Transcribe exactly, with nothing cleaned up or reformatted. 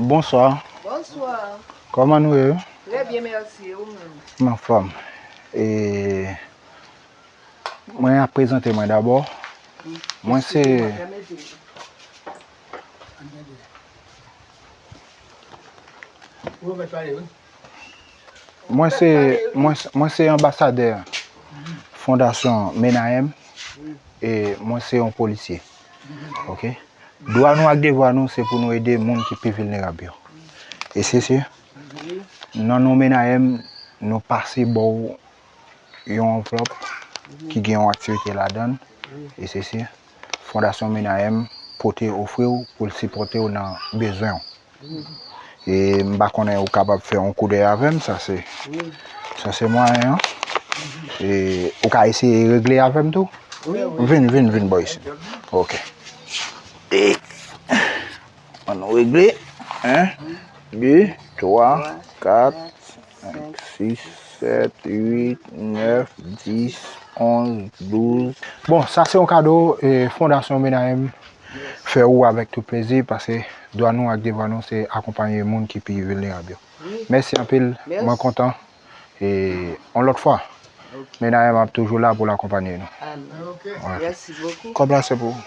Bonswa. Bonswa. Kòman nou ye? Trè byen, mèsi. E ou menm? M anfòm. E mwen ap prezante mwen dabò. Mwen se Pèmete. Mwen se mwen, mwen se anbasadè fondasyon Menayèm e mwen se yon polisye. Ok. Dwa nou ak devwa nou se pou nou ede moun ki pi vilnerab yo. E se se nan non Menayèm nou pase ba w yon anvlòp ki gen yon aktivite ladan l. E se se fondasyon Menayèm pote ofri w pou l sipòte w nan bezwen w. E m pa konnen ou kapab fè yon koudèy avè m, sa se sa se mwayen an. E ou ka eseye regle avè m tou? Vin, vin, vin bò isit. Ok. E ann nou regle. En, de, twa, kat, senk, sis, sèt, uit, nèf, dis, onz, douz. Bon, sa se yon kado e fondasyon Menayèm fè ou avèk tout plezi, paske dwa nou ak devwa nou se akonpanye moun ki pi vilnerab yo. Mèsi anpil, mwen kontan. E yon lòt fwa, Menayèm ap toujou la pou l akonpanye nou. Amen. Mèsi bokou. Kòb la se pou ou.